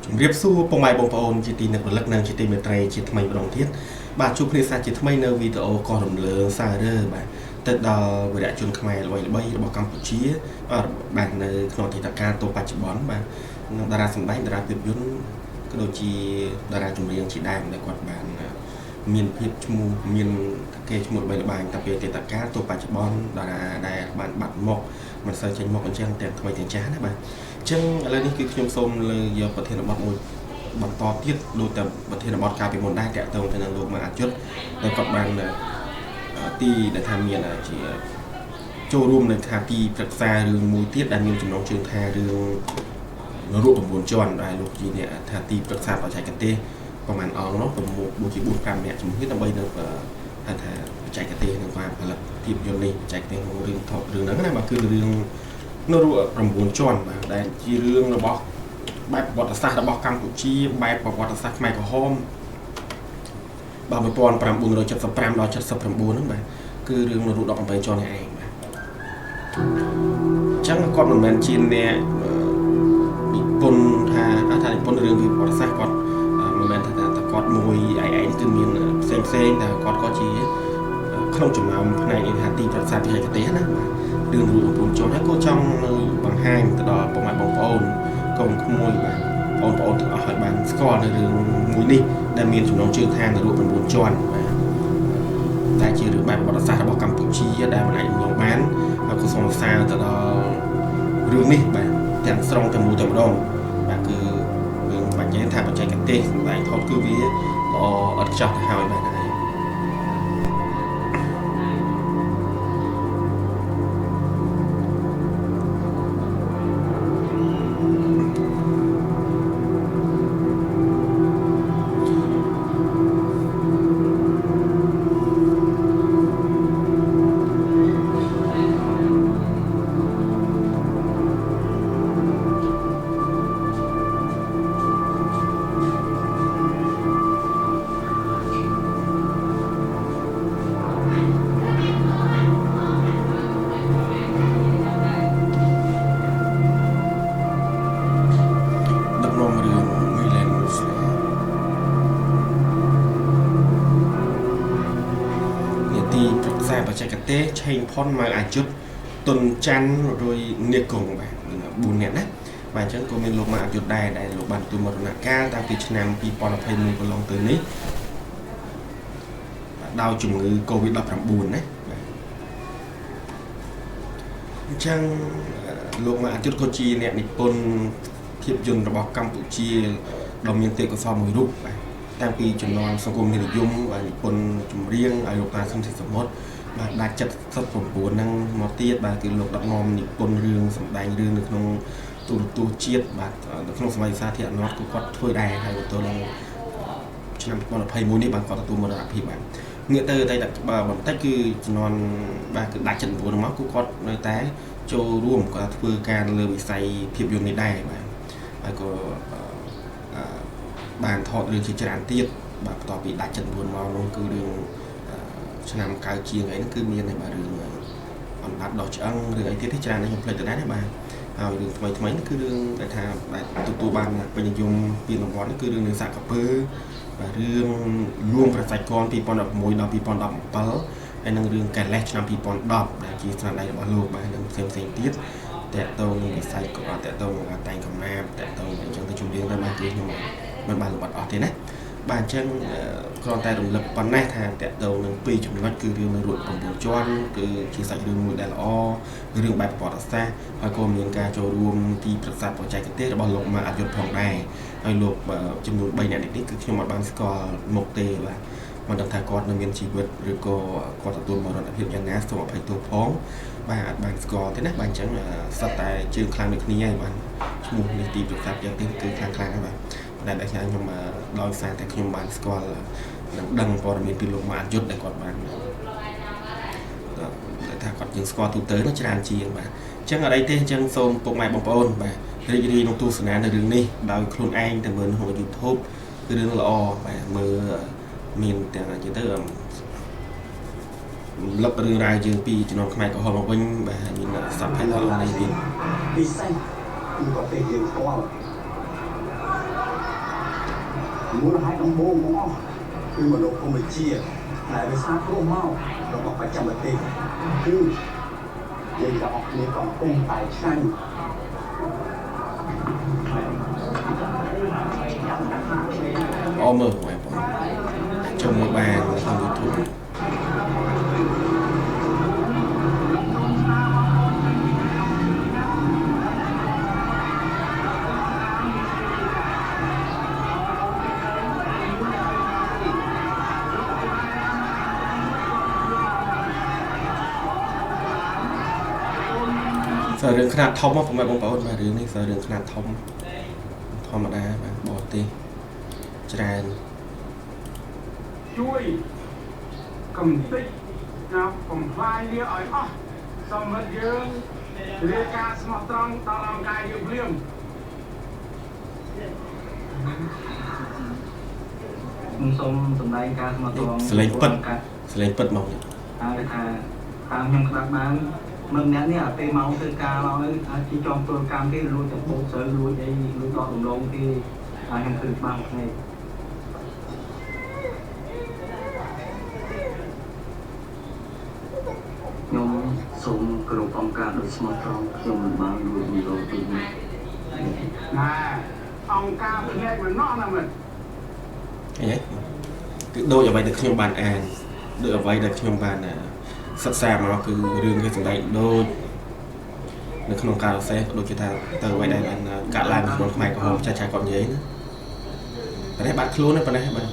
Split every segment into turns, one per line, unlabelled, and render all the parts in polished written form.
ជំរាបសួរពុកម៉ែបងប្អូនជាទីនឹករលឹកនិងជាទីមេត្រីជាថ្មីម្ដងទៀតបាទជួបគ្នាសាជាថ្មីនៅវីដេអូកោះរំលើងសាររើបាទទៅដល់វីរៈជនខ្មែរល្បីៗរបស់កម្ពុជាបាទនៅក្នុងអតីតកាលទៅបច្ចុប្បន្នបាទនិងតារាសម្ដែងតារាភាពយន្តក៏ដូចជាតារាចម្រៀងជាដើមដែលគាត់បានមានភាពឈ្មោះមានគេឈ្មោះល្បីល្បាញតាំងពីអតីតកាលទៅបច្ចុប្បន្នតារាដែលបានបាត់មុខមិនសូវចេញមុខអញ្ចឹងទាំងថ្មីទាំងចាស់ណាបាទអញ្ចឹងឥឡូវនេះគឺខ្ញុំសូមលើកយកប្រធានបទមួយបន្តទៀតដូចតែប្រធានបទកាលពីមុនដែរតាក់ទងទៅនឹងលោកម៉ាអាយុធដែលគាត់បានទីដែលថាមានជាចូលរួមនៅថាទីប្រឹក្សារឿងមួយទៀតដែលមានចំណងជើងថារឿងនរក9ជាន់ដែលលោកជាអ្នកថាទីប្រឹក្សាបច្ចេកទេសប្រហែលអង្គនោះ6ដូចជា4 5នាក់ជំនាញដើម្បីនៅហៅថាបច្ចេកទេសក្នុងការផលិតភាពយន្តនេះបច្ចេកទេសក្នុងរឿងថតរឿងហ្នឹងណាបាទគឺរឿងនរក9ជាន់បាទដែលជារឿងរបស់បែបប្រវត្តិសាស្ត្ររបស់កម្ពុជាបែបប្រវត្តិសាស្ត្រខ្មែរក្រហមបាទ1975ដល់79ហ្នឹងបាទគឺរឿងនរក18ជាន់នេះឯងបាទអញ្ចឹងគាត់មិនមែនជាអ្នកនិពន្ធថានិពន្ធរឿងពីប្រវត្តិសាស្ត្រគាត់មិនមែនថាតែគាត់មួយឯងគឺមានផ្សេងផ្សេងតែគាត់ក៏ជាក្នុងចំណោមផ្នែកនេះថាទីប្រឹក្សាបច្ចេកទេសណាបាទរឿងរូប9ជាន់ហើយក៏ចង់បង្ហាញទៅដល់ពុកម៉ែបងប្អូនកូនក្មួយបាទបងប្អូនទាំងអស់ឲ្យបានស្គាល់នៅរឿងមួយនេះដែលមានចំណងជើងថានរក9ជាន់បាទតែជារឿងបែបប្រវត្តិសាស្ត្ររបស់កម្ពុជាដែលមិនអាចរំលងបានហើយក៏សូមសរសើរទៅដល់រឿងនេះបាទទាំងស្រុងទាំងមូលតែម្ដងបាទគឺរឿងបាច់និយាយថាបច្ចេកទេសសម្ដែងថតគឺវាល្អឥតខ្ចោះទៅហើយបាទហើយដឹកនាំរឿងមីឡែនមូស្លានេតិប្រឹក្សាបច្ចេកទេសឆេងផុនម៉ៅអាយុធតុនច័ន្ទរុយនាគគង់បាទ4នាក់ណាបាទអញ្ចឹងក៏មានលោកម៉ៅអាយុធដែរដែលលោកបានទទួលមរណកាលតាំងពីឆ្នាំ2021កន្លងទៅនេះដោយជំងឺ Covid-19 ណាបាទអញ្ចឹងលោកម៉ៅអាយុធក៏ជាអ្នកនិពន្ធភាពយន្តរបស់កម្ពុជាដ៏មានទេពកោសល្យមួយរូបបាទតាំងពីជំនាន់សង្គមនិយមបាទនិពន្ធចម្រៀងឲ្យលោកតាសឹមសិទ្ធិសមុទ្របាទដាច់79ហ្នឹងមកទៀតបាទគឺលោកដឹកនាំនិពន្ធរឿងសម្ដែងរឿងនៅក្នុងទូរទស្សន៍ជាតិបាទនៅក្នុងសម័យសាធារណរដ្ឋក៏គាត់ធ្វើដែរហើយទៅដល់ឆ្នាំ2021នេះបាទគាត់ទទួលមរណភាពបាទងាកទៅតែបន្តិចគឺជំនាន់បាទគឺដាច់79ហ្នឹងមកគឺគាត់នៅតែចូលរួមគាត់ធ្វើការលើវិស័យភាពយន្តនេះដែរបាទហើយក៏បានថតរឿងជាច្រើនទៀតបាទបន្ទាប់ពីដាច់79មកនោះគឺរឿងឆ្នាំ9ជាងអីហ្នឹងគឺមានហើយបាទរឿងអណ្ដាតដោះឆ្អឹងរឿងអីទៀតទេច្រើនណាស់ខ្ញុំភ្លេចទៅដែរណាបាទហើយរឿងថ្មីថ្មីនេះគឺរឿងដែលថាដែលទទួលបានពេញនិយមពានរង្វាន់នេះគឺរឿងនឹងសាកកពើបាទរឿងលួងប្រសាច់កន2016ដល់2017ហើយនឹងរឿងកែលេសឆ្នាំ2010ដែលជាស្នាដៃរបស់លោកបាទនិងផ្សេងផ្សេងទៀតតាក់ទងនឹងវិស័យក៏តាក់ទងនឹងតែងកំណាព្យតាក់ទងអញ្ចឹងទៅជំនាញទៅបាទគឺខ្ញុំមិនបានលម្អិតអស់ទេណាបាទអញ្ចឹងគ្រាន់តែរំលឹកប៉ុណ្ណេះថាតាក់ទងនឹងពីរចំណុចគឺរឿងនៅរួច9ជាន់គឺជាសាច់រឿងមួយដែលល្អរឿងបែបប្រវត្តិសាស្ត្រហើយក៏មានការចូលរួមទីប្រឹក្សាបច្ចេកទេសរបស់លោកម៉ាអាយុធផងដែរហើយលោកចំនួន3នាក់នេះគឺខ្ញុំអត់បានស្គាល់មុខទេបាទមិនដឹងថាគាត់នៅមានជីវិតឬក៏គាត់ទទួលមរណភាពយ៉ាងណាសូមអភ័យទោសផងបាទអត់បានស្គាល់ទេណាបាទអញ្ចឹងសុទ្ធតែជើងខ្លាំងដូចគ្នាហើយបាទឈ្មោះនេះទីប្រឹក្សាបច្ចេកទេសគឺខ្លាំងខ្លាំងហើយបាទតែដែលខ្ញុំដោយសារតែខ្ញុំបានស្គាល់និងដឹងព័ត៌មានពីលោកម៉ាអាយុធដែលគាត់បានថាគាត់យើងស្គាល់ទូទៅនោះច្រើនជាងបាទអញ្ចឹងអត់អីទេអញ្ចឹងសូមពុកម៉ែបងប្អូនបាទរីករាយនឹងទស្សនានៅរឿងនេះដោយខ្លួនឯងទៅមើលក្នុង YouTube គឺរឿងល្អបាទមើលមានទាំងនិយាយទៅរំលឹករឿងរ៉ាវយើងពីជំនាន់ខ្មែរក្រហមមកវិញបាទមានសព្វភៈល្អនេះទៀត
ពិសេសគឺប្រទេសយើងផ្ទាល់ មូលហេតុដំបូងបង្អស់គឺមនោគមវិជ្ជាដែលវាសាគ្រោះមករបស់បច្ចេកទេសគឺយើងទាំងអស់គ្នាកំពុងតែឆ្ងាញ់
អមើលបងប្អូនចូលមើលបានក្នុង YouTube សាររឿងខ្នាតធំមកបងប្អូនបាទរឿងនេះសាររឿងខ្នាតធំធម្មតាបាទបរទេសច្រើន
ជួយកំតិចណាកំផ្លាយវាឲ្យអស់សម្រាប់យើងរាយការណ៍ស្មោះត្រង់ដល់អង្គការយើងភ្លាម
ខ្ញុំសូមសម្ដែងការស្មោះត្រង់
សលេងពិតសលេងពិតមកនេះ
ហើយថាតាមខ្ញុំក្តាប់បានមិនអ្នកនេះអាពេលមកធ្វើការមកអាចជីចំពលកម្មគេលួចទៅបោកស្រូវលួចអីលួចដល់ដំឡូងគេហើយខ្ញុំឃើញច្បាស់គ្នាខ្ញុំសូមគោរពអង្គការដោយស្មោះត្រង់ខ្ញុំមិនបានលួចមីឡូទីនេះ
ណែអង្គការភ្នែកមិនណោះណាមិត្ត
ឃើញទេគឺដូចអ្វីដែលខ្ញុំបានអានដូចអ្វីដែលខ្ញុំបានសិក្សាមកគឺរឿងគេសម្ដែងដូចនៅក្នុងការសរសេរក៏ដូចជាថាទៅអ្វីដែលបានកាត់ឡើងក្នុងខ្មែរក្រហមចាស់ចាស់គាត់និយាយណាប៉ុន្តែបាត់ខ្លួនណាប៉ុណ្ណេះបាទ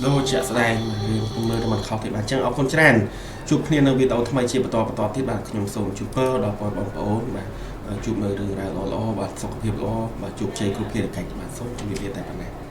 ដូចជាក់ស្ដែងរឿងខ្ញុំមើលទៅមិនខុសទេបាទអញ្ចឹងអរគុណច្រើនជួបគ្នានៅវីដេអូថ្មីជាបន្តបន្តទៀតបាទខ្ញុំសូមជូនពរដល់បងប្អូនបាទជួបនៅរឿងរ៉ាវល្អៗបាទសុខភាពល្អបាទជោគជ័យគ្រប់ភារកិច្ចបាទសូមជម្រាបលាតែប៉ុណ្ណេះ។